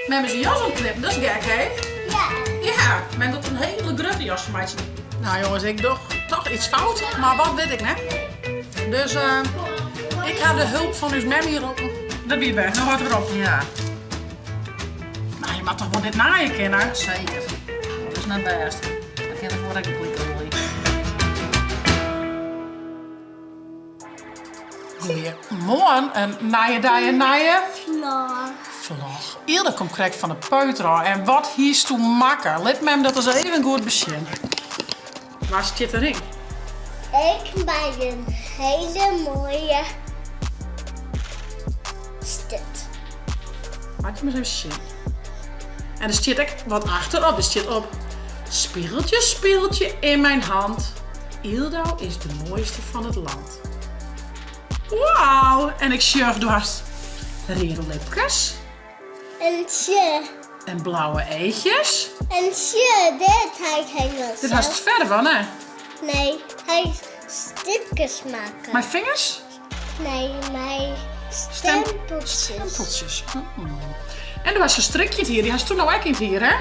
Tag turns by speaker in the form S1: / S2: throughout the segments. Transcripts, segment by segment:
S1: Mem is in jas oan it knippen, dat is gek hè?
S2: Ja.
S1: Ja, mem docht in hiele grutte jas foar meitsjen. Nou jongens, ik doch toch iets fout, mar wat wit ik net. Dus uh, ik ha de hulp fan ús mem hier roppen. Dat wie it wer, no hâldt it wer op.
S3: Ja.
S1: Nou, je moat toch wol dit naaie kinne?
S3: Seker. Dat is net bêst. Dat kin ik wol ek in klik
S1: Goeiemoarn, in nije dei, in nije
S2: vlog.
S1: Vlog. Ylde komt krekt fan de peuter ôf en wat hiest doe makke? Lit mem dat ris even goed besjen. Waar stiet de ring?
S2: Ik by in hele moaie sturt.
S1: Laat je maar eens even zien. En der stiet ek wat achterop. Der stiet op spiegeltje, spiegeltje in mijn hand. Yldo is de mooiste van het land. Wauw! En ik sjoch, do hast reade lipkes.
S2: En sje.
S1: En blauwe eachjes.
S2: En sje, dit ha ik helemaal
S1: Dit hast it ferve, hè?
S2: Nee, hy stipkes makke.
S1: Mei fingers?
S2: Nee, mei stempeltsjes.
S1: Stempeltsjes. Mm. En do hast in strikje yn it hier, dy hast do no ek yn it hier, hè?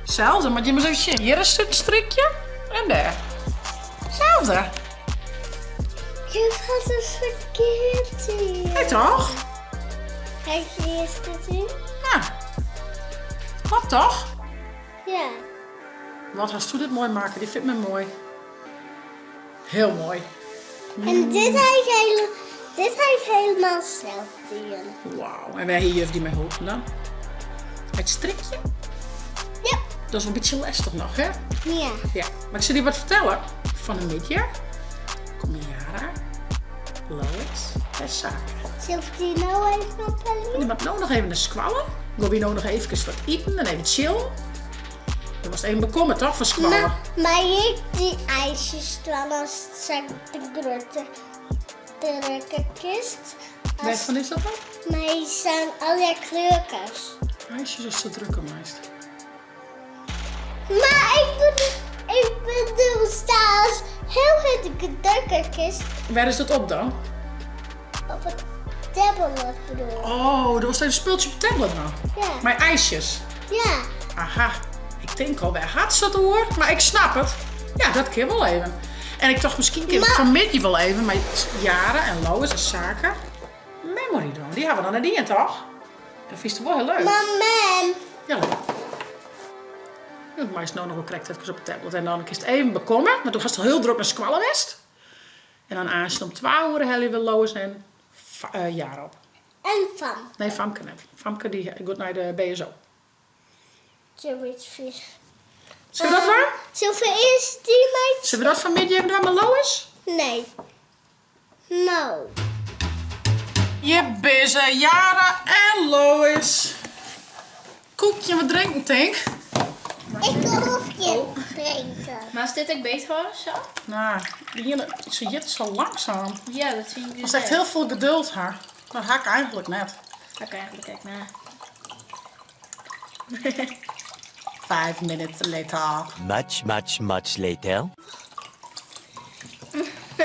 S1: Selde, moat jim ris even sjen. Hjir is it strikje en dêr. Selde.
S2: Juf hat it ferkeard dien.
S1: Nee toch?
S2: Kijk eerst het in.
S1: Ja. Klopt toch?
S2: Ja.
S1: Wat hast do dit moai makke, dy fynt my moai. Hiel moai.
S2: En dit ha ik, hele, dit ha ik helemaal zelf dien.
S1: Wauw, en wêr hie juf dy mei holpen dan? It strikje?
S2: Ja.
S1: Dat is in bytsje lestich noch, hè?
S2: Ja.
S1: Ja, mar ik sil dy wat fertelle. Fan 'e middei komme Jara, Lois en Sarah.
S2: Sil dy no even ophelje?
S1: Dy moat no noch even nei skoalle. Gean wy no noch eefkes wat iten en even chillen. Do moatst even bekomme toch fan skoalle?
S2: Ma, mei ik dy ijsjes dwaan as sa de grutte drukke kist?
S1: Wêrfan is dat dan?
S2: Mei sa'n allegear kleurkes.
S1: IJsjes as se drukke meist.
S2: Mar ik bedoel, ik bedoel sta as hiel hurd drukke kist.
S1: Wêr is dat op dan?
S2: Op it tablet bedoel ik.
S1: Oh, do wolst even in spultsje op de tablet dwaan?
S2: Ja.
S1: Mei ijsjes?
S2: Ja.
S1: Aha, ik tink al, wêr hat se it oer? Mar ik snap it. Ja, dat kin wol even. En ik tocht, miskien kin ik fanmiddei wol even mei Jara en Lois en Sake memory dwaan. Dy hawwe we noch net dien, toch? Dat fynst wol hiel leuk.
S2: Mar mem.
S1: Ja, leuk. Dat meist no noch wol krekt efkes op de tablet. En dan kinst even bekomme, want do hast al hiel drok nei skoalle west. En dan aanst om twa oere helje we Lois en Jara op.
S2: En Famke.
S1: Nee, Famke net. Famke dy giet nei de BSO.
S2: Zullen we
S1: Zullen we dat dwaan?
S2: Zullen we earst dy meitsje?
S1: Zullen we dat fanmiddei even dwaan mei Lois?
S2: Nee. No.
S1: Hjir binne se, Jara en Lois. Koekje en wat drinken, tink.
S2: Ik wil kofje drinken.
S4: Mar is dit ek beter of sa?
S1: Nou, de iene, se jitte sa langsaam.
S4: Ja, dat fyn ik dus
S1: Moatst echt hiel folle geduld ha. Dat ha ik eigenlik net.
S4: Ha ik eigenlik ek net.
S1: Five minutes later.
S5: Much, much, much later.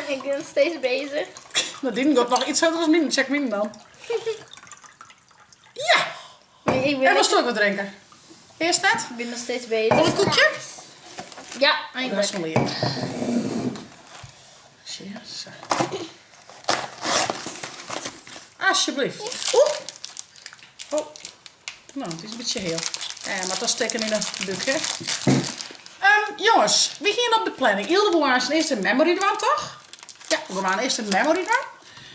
S4: Ik bin noch steeds bezich.
S1: No, dyn giet noch iets hurder as myn. Check myn dan. Ja!
S4: Nee, ik bin
S1: En wolst ek wat drinke? Earst net?
S4: Ik bin noch steeds bezich.
S1: Wol in koekje?
S4: Ja,
S1: Dat is
S4: eindelijk.
S1: wel lekker. Sa. Alsjeblieft. Oeh. Oh. No, it is in bytsje heal. Eh, mar dat stekken yn de búk, hè? Um, jonges, wy hiene op de planning. Ylde woe aanst earst in memory dwaan, toch? Ja, we gaan earst in memory dwaan.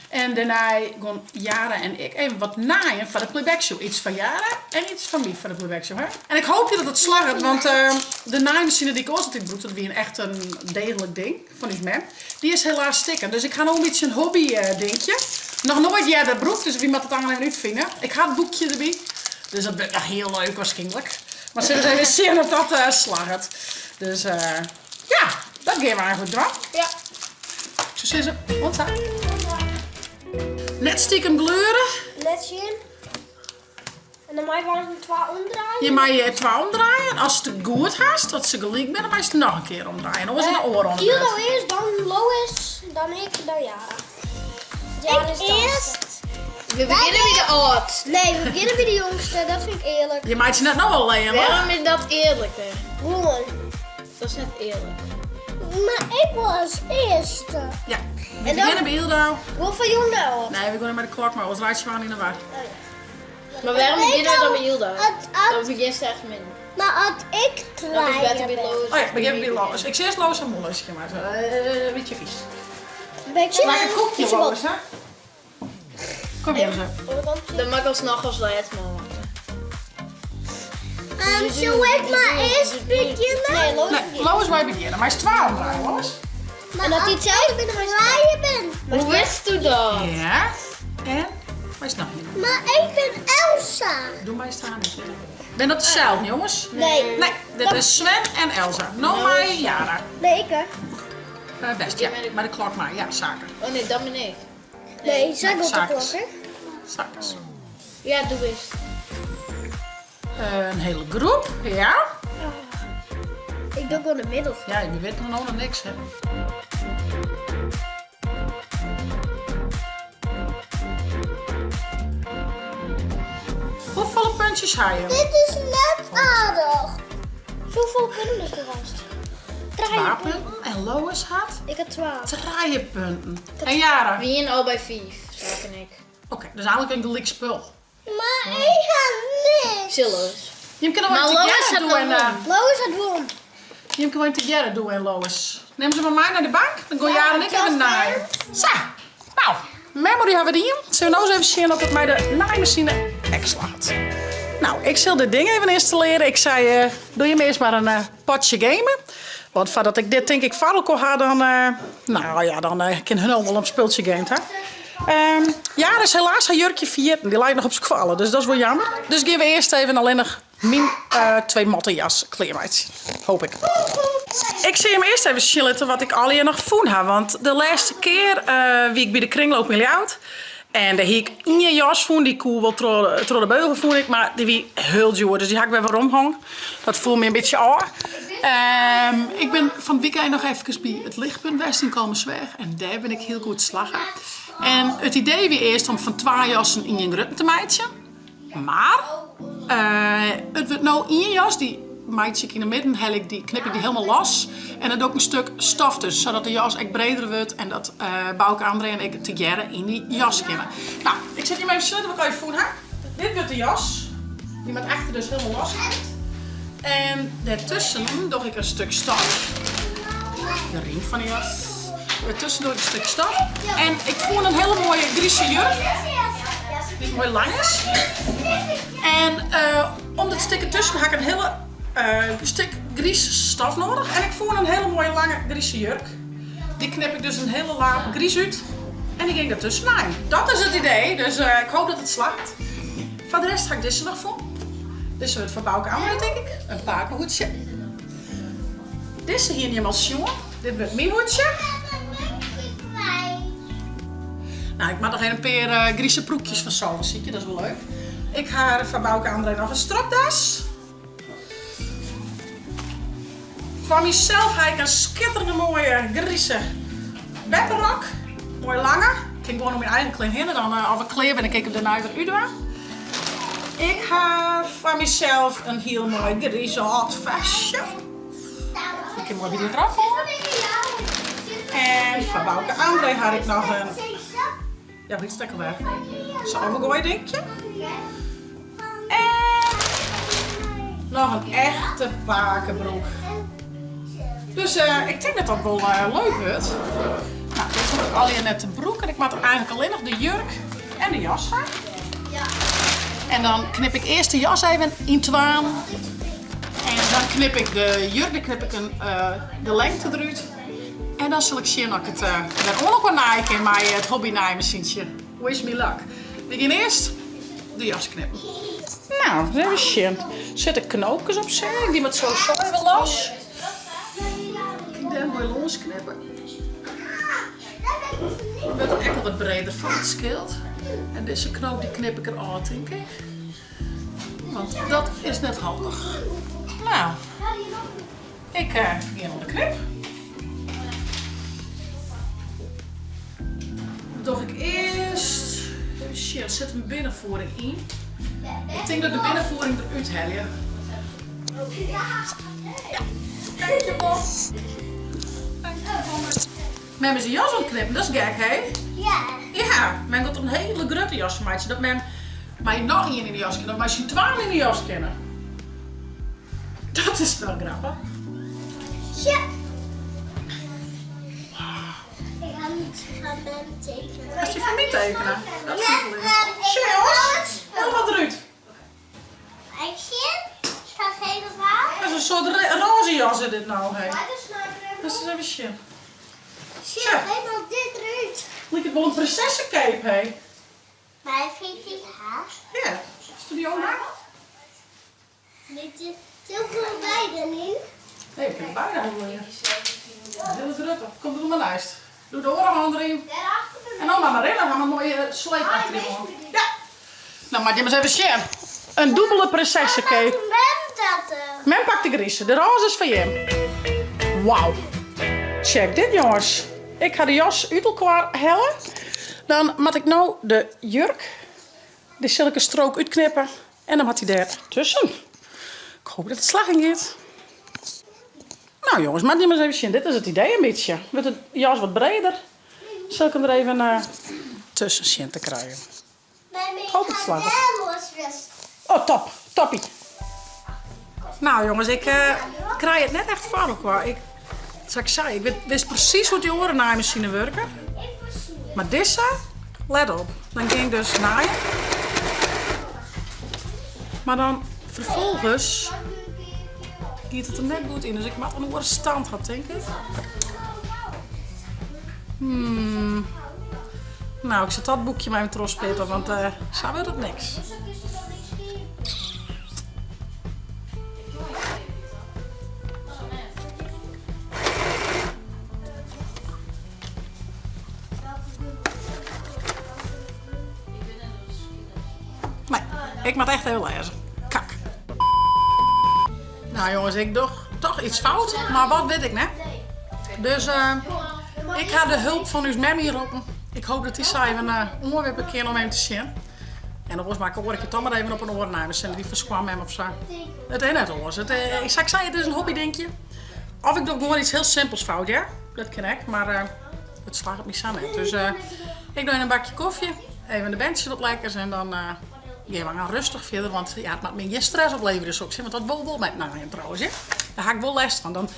S1: En dêrnei gong Jara en ik even wat naaien foar de playback show. Iets fan Jara en iets fan my foar de playback show. Hè? En ik hoopje dat it slagget, want uh, de naaimachine dy't ik oars altyd brûkte, dat wie in echt in degelik ding fan ús mem. Dy is helaas stikken, dus ik ha no in bytsje in hobby eh, dinkje. Noch noait earder brûkt, dus wy moatte it aanst even útfine. Ik ha it boekje derby, dus dat wurdt noch hiel leuk waarskynlik. Mar sille ris even sjen oft dat uh, slagget. Dus uh, ja, dat gean we eigenlik dwaan.
S4: Ja.
S1: Ik soe sizze, oant sa. Net stikem gleure.
S6: Net sjen. En dan mei ik wer twa omdraaien?
S1: Je mei eh, twa omdraaien. Ast it goed hast, dat se gelyk binne, dan meist noch in kear omdraaien. Oars is de oare oan de beurt.
S6: Yldo earst, dan Lois, dan ik, dan Jara. Jara
S2: Ik
S6: is de
S2: earst.
S4: We begjinne by de âldste.
S6: Nee, we begjinne by de jongste, dat fyn ik earlik.
S1: Je meitsje net no al leem, hoor.
S4: Wêrom is dat earliker?
S6: Gewoan.
S4: Dat is net earlik.
S2: Maar ik wol as earste.
S1: Ja, we begjinne by Yldo.
S6: Wol fan jong nei âld.
S1: Nee, we gean mei de klok mei, oars reitsje we oan yn de war.
S4: Maar wêrom begjinne we dan by Yldo?
S2: As,
S4: Dan begjinst echt min.
S2: maar as ik
S4: Dat is better
S2: trije
S4: by
S2: bin.
S4: Lois.
S1: Oh ja, we begjinne by Lois. Ik sil earst Lois har mûle skjinmeitsje. Een bytsje vies.
S6: Beetje
S1: Maak in koekje, Lois, hè? Kom hier zo.
S4: Dan mag ik alsnog als laatste man.
S2: Zal ik maar eerst beginnen?
S6: Nee, Lois
S1: Nee, Lois, wij beginnen. Maar is 12 draaien, Lois.
S2: Maar
S6: En dat die
S2: als
S6: hetzelfde
S2: ik
S6: binnen maar
S2: trije ben.
S4: Hoe wist u dat?
S1: Ja. En? Wij snappen niet.
S2: Maar ik ben Elsa.
S1: Doe mij staan. Ben dat hetzelfde, jongens?
S6: Nee.
S1: Nee, dit is Sven en Elsa. No mij Yara.
S6: Nee, ik hè?
S1: Best, ja. Maar de klok maar. Ja, zaken.
S4: Oh nee, dat ben ik.
S6: Nee, zij wil de
S1: Zaken.
S6: klok, hè?
S1: Zaken.
S4: Ja, doe eens.
S1: Een hele groep, ja.
S6: Ik doe gewoon de middelste.
S1: Ja, je weet nog nog niks, hè. Hoeveel puntjes haal je?
S2: Dit is net aardig.
S6: Zoveel punten is er vast.
S1: 12 punten. En Lois had
S6: Ik had 12.
S1: 3 punten. En Yara?
S4: We zijn al bij 5, zeg ik.
S1: Oké, dus eigenlijk een gelijk spul.
S2: Maar ik ga niks.
S4: Zillo's.
S1: Je kan
S4: Maar
S1: wel
S4: Lois
S1: together
S4: had
S1: doen
S4: nog
S1: en,
S6: Lois had won.
S1: je kan wel together doen en Lois. Neem ze van mij naar de bank, dan gaan Yara en ik even naaien. Zo, nou, memory hebben we die. Zullen we nou eens even zien of het mij de naaimachine slaat. Nou, ik zal dit ding even installeren. Ik zei, doe je me eerst maar een potje gamen. Want voordat ik dit denk ik varkel had, dan, nou ja, dan kan hun al wel een spultje gamen, hè? Ja, dus helaas haar jurkje verjitten. Die lijkt nog op squallen, dus dat is wel jammer. Dus gaan we eerst even alleen nog mijn 2 mottenjas kleermaatje. Hoop ik. Ik zie hem eerst even chillen wat ik al hier nog voen ha. Want de laatste keer wie ik bij de kringloop in Ljouwert. En daar hie ik in je jas voen, die koe wel tro de beugel voen ik, maar die wie heel duur, dus die had ik weer weer omhang. Dat voelt me een beetje oor. Ik ben van het weekend nog even bij het lichtpunt West in Kalmersweeg en daar ben ik heel goed slagen. En het idee wie eerst om van 2 jassen in je grutten te meidje. Maar het wordt nou 1 jas, die meidje ik in de midden, hel ik die, knip ik die helemaal los. En dan doe ik een stuk stof tussen, zodat de jas echt breder wordt en dat Bouke, André en ik te jaren in die jas kunnen. Nou, ik zet hier maar even stil, dan kan je voelen. Dit wordt de jas, die met achter dus helemaal los gaat. En daartussen doe ik een stuk stof. De riem van de jas. Daartussen doe ik een stuk stof. En ik voel een hele mooie Griekse jurk. Die mooi lang is. En om dat stuk ertussen heb ik een hele stuk Griekse stof nodig. En ik voel een hele mooie lange Griekse jurk. Die knip ik dus een hele laag Gries uit. En die ging ertussenin. Dat is het idee, dus ik hoop dat het slaagt. Voor de rest ga ik deze nog voor. Deze wordt van Bouke André, denk ik. Een pakenhoedje. Deze hier niet als jongen. Dit wordt mijn hoedje. Nou, ik maak nog een paar Griekse proekjes van zo, zie je, dat is wel leuk. Ik ga van Bouke André nog een stropdas. Van mezelf ga ik een schitterende mooie Griekse beppenrok. Mooi lange. Ik ging gewoon om mijn eigen klein heen en dan of ik kleer ben, dan kijk ik hem daarna weer uit. Ik ga van mezelf een heel mooi Griekse hot vestje. Ik heb mooi bij die rok hoor. En van Bouke André had ik nog een... Ja, hoe heet het ook alweer? Zo'n overgooi, denk je? En nog een echte pakenbroek. Dus ik denk dat dat wel leuk wordt. Nou, dit heb ik al hier net de broek. En ik maak eigenlijk alleen nog de jurk en de jas aan. En dan knip ik eerst de jas even in twaan. En dan knip ik de jurk, dan knip ik de lengte eruit. En dan zal ik zien dat ik het weer ook nog wel naaien kan met het hobby naaimachientje. Wish me luck. We gaan eerst de jas knippen. Nou, even zien. Zet ik knoopjes op zich, die moet zo zo even los. Ik daar mooi los knippen. Ik ben er echt wel wat breder van, het scheelt. En deze knoop die knip ik er al, denk ik. Want dat is net handig. Nou, ik ga onder de knip. Dan doe ik eerst... Even Sjen, sit in binnenvoering yn. Ik tink dat ik de binnenvoering derút helje. Ja, dankjewol. Dankjewol. Mem is in jas oan it knippen, dat is gek, hè?
S2: Ja.
S1: Ja, mem giet in hiele grutte jas fan meitsjen, dat mem mei noch ien yn de jas kin, of mei syn twaen yn de jas kinne. Dat is noch grappich.
S2: Ja. Ik ha niets fan mem tekene.
S1: Hast je fan my tekene? Dat is leuk. Sjoch jongens, helemaal derút.
S2: Ik sjen, staat helemaal.
S1: Dat is in soart roze jas is dit nou, hè. Dat is even sjen.
S2: Sjen, helemaal dit eruit.
S1: Liket wol in prinsessecape, hè.
S2: Maar vind ik haar.
S1: Ja, is die ook nog?
S2: Dit is heel veel beide nu.
S1: Nee, ik heb beide al weer. Hele grutte. Komt er op mijn lijst. Doe de oren erin. En dan maar maar in, dan gaan we een mooie sleep achterin. Ja. Nou, maar die maar eens even zien. Een dubbele prinsessencape. Mem pakt de grieze. De roze is van Jim. Wauw. Check dit, jongens. Ik ga de jas uit elkaar hellen. Dan moet ik nou de jurk, de zulke strook uitknippen. En dan had hij daar tussen. Ik hoop dat het slag in gaat. Nou jongens, maar die maar eens even zien. Dit is het idee een beetje. Wordt het jas wat breder. Zal ik hem er even tussen zien te krijgen. Hoop het slagen. Oh, top. Toppie. Nou jongens, ik krijg het net echt voor elkaar. Ik, zoals ik zei, ik wist precies hoe die oren naaimachine werken. Maar deze, let op, dan ging ik dus naaien. Maar dan vervolgens giet het er net goed in. Dus ik mag een oren stand had, denk ik. Nou, ik zet dat boekje maar even trospitten, want zo wordt het niks. Nee, ik moet echt even lezen. Kak. Nou jongens, ik doe toch iets fout, maar wat weet ik net. Dus ik ga de hulp van uw mem hier roepen. Ik hoop dat die zei even oorwippen keer om even te zien. En dan maak ik oor ik toch maar even op een oor nemen. Zijn die verskwam hem of zo. Het is net oors. Het, ik zei, het is een hobby denkje. Of ik doe gewoon iets heel simpels fout, ja. Dat ken ik, maar het slaagt het niet samen. Dus ik doe een bakje koffie. Even de bandje wat lekkers en dan gaan we gaan rustig verder. Want ja, het maakt me geen stress opleveren. Dus ook, want dat wil wel met naaien trouwens. Hè? Daar ga ik wel last van. Dan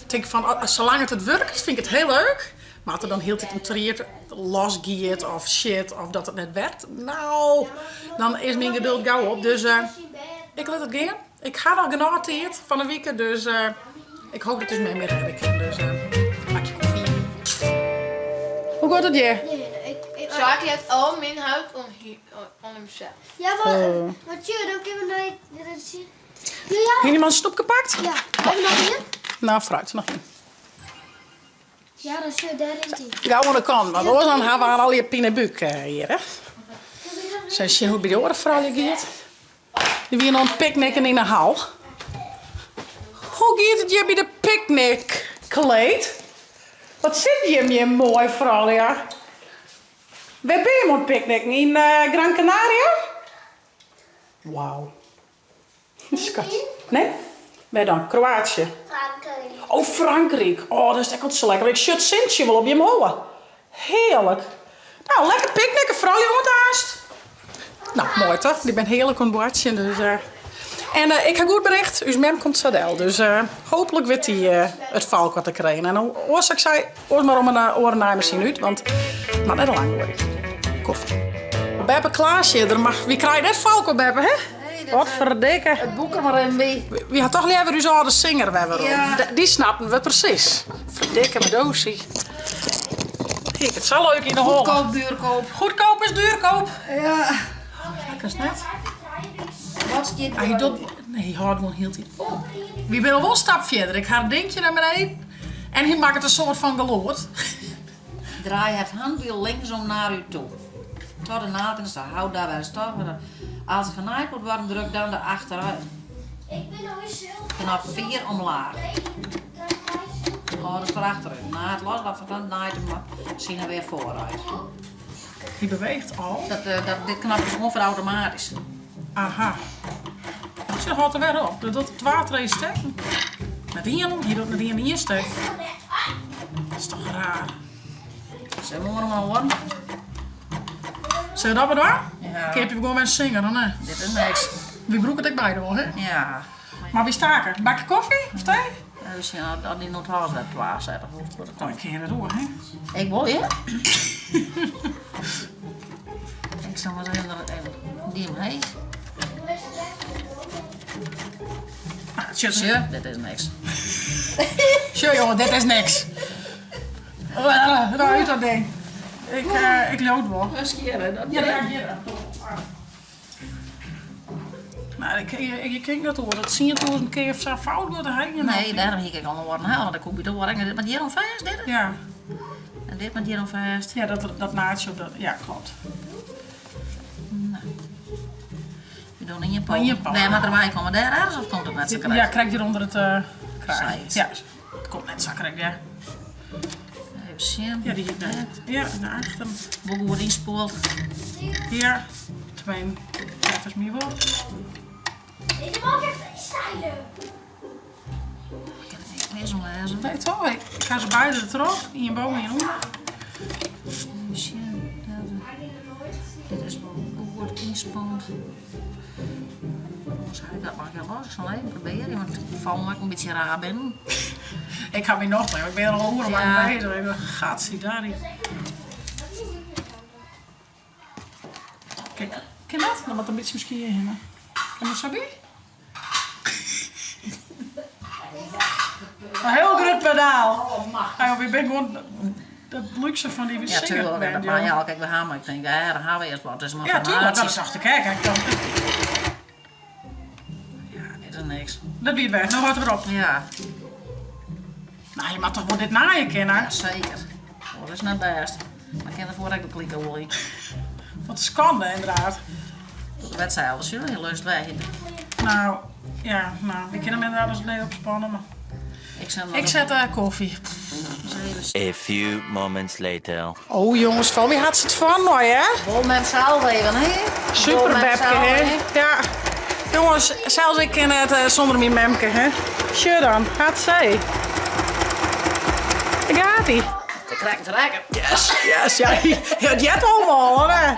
S1: denk ik van, oh, zolang het werkt, vind ik het heel leuk. Maar als er dan heel tijd een triert los giet of shit of dat het net werkt. Nou, dan is mijn geduld gauw op. Dus ik laat het gaan. Ik ga al genoteerd van de week. Dus ik hoop dat het dus mee meer redden kan. Dus maak je koffie. Hoe gaat het je?
S4: Zaki heeft al mijn huid om hemzelf.
S2: Ja, maar, maar tjoe, dan kunnen we nooit dat zien. Ja, ja.
S1: Heb je iemand een snoep gepakt?
S2: Ja, hebben we nog één?
S1: Nou, fruit, nog één.
S2: Ja, dat is zo, daar is die.
S1: Gauw aan de kant, want anders dan hebben we al je pinebuik hier, hè? Zijn ze hoe bij de oren vooral je gaat? Die wie nog een picknicken in de hal. Hoe gaat het je bij de picknick, kleed? Wat zit je je mooi vooral, ja? Waar ben je aan het picknicken? In Gran Canaria? Wauw. Schat. Nee? Waar dan? Kroatië.
S2: Frankrijk.
S1: Oh, Frankrijk. Oh, dat is echt altijd zo lekker. Ik shut Sintje wel op je mouwen. Heerlijk. Nou, lekker picknicken, vooral je haast. Nou, mooi toch? Ik ben heerlijk aan het boordje, dus. En ik heb goed bericht. Uw mem komt zadel. Dus hopelijk weet hij het valk wat te krijgen. En dan oorzaak zei, oor maar om een oren uit, want het mag net al lang worden. Koffie. Beppe Klaasje, er mag, wie krijgt net valk op Beppe, hè?
S3: Nee, dat,
S1: Wat verdikke.
S3: Het boek er maar in bij.
S1: Wie had toch liever uw oude zinger hebben.
S3: Ja.
S1: Die snappen we precies. Verdikke mijn doosie. Kijk, het zal leuk in de hol.
S3: Goedkoop, duurkoop.
S1: Goedkoop is duurkoop.
S3: Ja.
S1: Lekker is net.
S3: Wat zit
S1: Hij doet, nee, hij houdt gewoon heel tijd op. Wie ben al wel een stap verder. Ik ga het dingetje naar beneden. En hij maakt het een soort van geloord.
S3: Draai het handwiel linksom naar u toe. Tot de naald in de stad. Houd daarbij de stad. Als het genaaid moet worden, druk dan de achteruit.
S2: Ik ben nog eens zo.
S3: Knop 4 omlaag. Oh, dat is voor achteruit. Na het loslaten, dan naait hem maar zien er weer vooruit.
S1: Hy beweegt al.
S3: Dat, eh, dat, dit knopje is gewoan foar automatysk.
S1: Aha. Sjoch, hâldt er wer op. Dat docht twa, trije stekken. Net ien, hy docht net ien ien stek. Dat is toch raar.
S3: Zullen we maar horen?
S1: Zullen we dat maar doen?
S3: Ja.
S1: Keapje we gewoan wer in Singer, dan hè?
S3: Dit is niks.
S1: Wy brûke it ek beide wol, hè?
S3: Ja.
S1: Mar wy stake. Bakje kofje of tee?
S3: Even sjen as dy noch hâldt wer twa sette.
S1: Oh, ik kin net oer, hè?
S3: Ik wol, ja. Ik zal maar even, even die omheech.
S1: Ah, het zit
S3: Sjoch, dit is niks.
S1: Sjoch, jongen, dit is niks. Nou, uit dat ding. Ik, uh, ik leau it wol.
S3: Skjirre, dat
S1: Ja, ja, hjir. Maar ik, ik, ik kin dat oer. Dat 10.000 kear sa fout giet, dan ha ik
S3: Nee, dêrom hie ik al in oaren helle, want dan koe ik by de oare. Dit moat hjir oan fêst, dit?
S1: Ja.
S3: En dit moat hjir oan fêst.
S1: Ja, dat, dat naadsje op dat, ja, klopt.
S3: Nou. We doen ien poging. Wêr moat er wei komme? Dêr ergens of komt it net sa krekt?
S1: Ja, krekt hjir ûnder it uh, kraach. Ja, it komt net sa krekt, ja.
S3: Even sjen.
S1: Ja, dy daar. Ja, nei achteren.
S3: Wol goed ynspoeld.
S1: Ja, twee neffens my wol.
S2: Deze mag ik even stylen.
S3: Ik kin it net mis lêze.
S1: Nee, toch? Ik ga ze beide erop. Ien boven, ien ûnder.
S3: Even sjen. Dit is wol goed ynspoeld. Oars ha ik dat noch net los. Ik sil even probearje, want it falt my ek in bytsje raar binnen.
S1: Ik ha myn nocht, ik bin der al oerenlang
S3: Ja.
S1: bezig. Gatsidari. Kijk, kin dat? Dan moat in bytsje miskien hjirhinne. Kin dat sa by? Een hiel grut pedaal. Oh, wy binne gewoan de luxe fan dy
S3: Ja, tuurlijk. Dat mei ja, kijk, we ha mar. Ik tink, ja, dan ha we earst wat. Dus maar
S1: Ja, tuurlijk. Dat dacht ik ek. Ik dacht,
S3: Ja, dit is niks.
S1: Dat wie it wer. No hâldt it wer op.
S3: Ja.
S1: Nou, je moat toch wol dit naaie kinne?
S3: Ja, seker. Oh, dat is net bêst. Maar ik kin derfoar ek de klike wol yn.
S1: Wat skande, ynderdaad.
S3: De wedstrijd, zullen je lust weg.
S1: Nou, ja, nou, we kinne him ynderdaad as lid opspannen, mar...
S3: Ik zet,
S1: Ik zet uh, koffie.
S5: A few moments later.
S1: Oh jongens, van wie had ze het van nou, hè?
S3: Wol met zelf even, hè?
S1: Super Bepke, hè? Ja. Jongens, zelfs ik kin it uh, sûnder myn memke, hè? Sjoch dan, gaat zee. Daar gaat hij.
S3: De krekt trekken.
S1: Yes, yes, ja, het jet allemaal, hoor. Hè?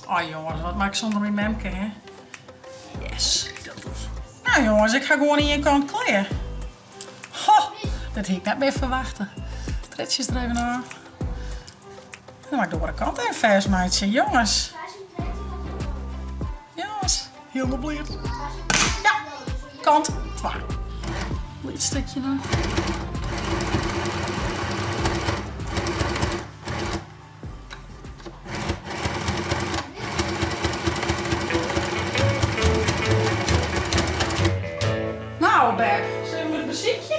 S1: Oh jongens, wat maak ik sûnder myn memke, hè? Yes, dat doet. Nou jongens, ik ga gewoan ien kant klear. Ho, dat hie ik net mear ferwachte. Tritsjes der even ôf. Dan moat ik de oare kant even fêst meitsje, jongens. Jongens, hielendal bliid. Ja, kant 2. Lyts stikje noch. Nou, Beb, sille we it besykje?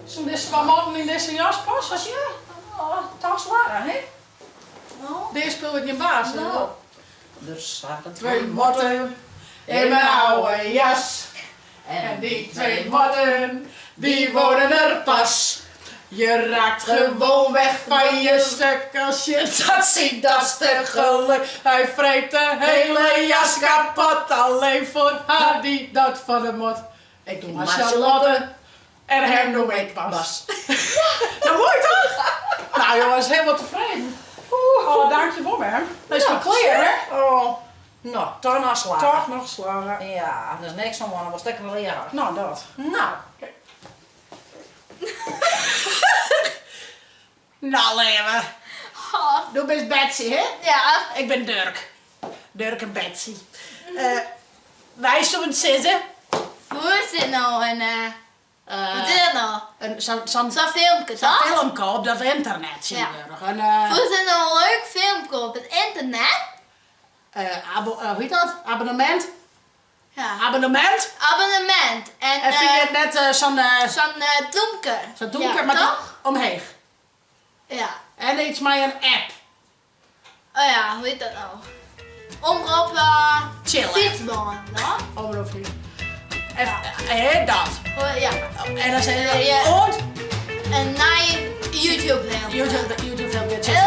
S1: Soene dizze twa motten yn dizze jas passe?
S3: Ja, oh, toch slagge, hè?
S1: Dizze spul wurdt gjin baas,
S3: No. Der zaten
S1: Twee motten in mijn oude jas. En die twee motten, die worden er pas. Je raakt gewoon weg van je stuk als je dat ziet, dat stuk geluk. Hij vreet de hele jas kapot, alleen voor haar die dat van de mot. Ik noem haar Charlotte en hem noem ik Bas. Nou, mooi toch? Nou jongens, helemaal tevreden. Oh, dankjewel mem. Dat is wel klear, hè?
S3: Oh. Nou, toch noch slagge.
S1: Toch noch slagge.
S3: Ja, der is niks oan, dan was het wel leren.
S1: Nou, dat.
S3: Nou.
S1: Nou, Leeuwen.
S4: Oh.
S1: Do bist Betsy, hè?
S4: Ja.
S1: Ik bin Durk. Durk en Betsy. Uh, wy soenen sizze.
S4: Hoe is dit nou een... Uh, wat is dat nou?
S1: Sa'n
S4: Sa'n filmpje,
S1: Sa'n
S4: toch?
S1: filmpje op dat ynternet tsjintwurdich. Ja. Een, uh,
S4: Hoe is dit nou een leuk filmpje op het internet?
S1: Uh, abo, hoe heet dat? Abonnement?
S4: Ja.
S1: Abonnement?
S4: Abonnement. En,
S1: En fyn je it net sa'n...
S4: Sa'n dúmke.
S1: Sa'n dúmke,
S4: ja,
S1: mar
S4: toch?
S1: omheech.
S4: Ja.
S1: En iets mei in app.
S4: Oh ja, hoe heet dat nou? Omrop uh,
S1: Chill.
S4: Fytsbân, no?
S1: Omrop Fytsbân. Hé, dat.
S4: Ja.
S1: En dan sei je
S4: Ja.
S1: oant
S4: In nije YouTube-filmke.
S1: YouTube, YouTube filmpje.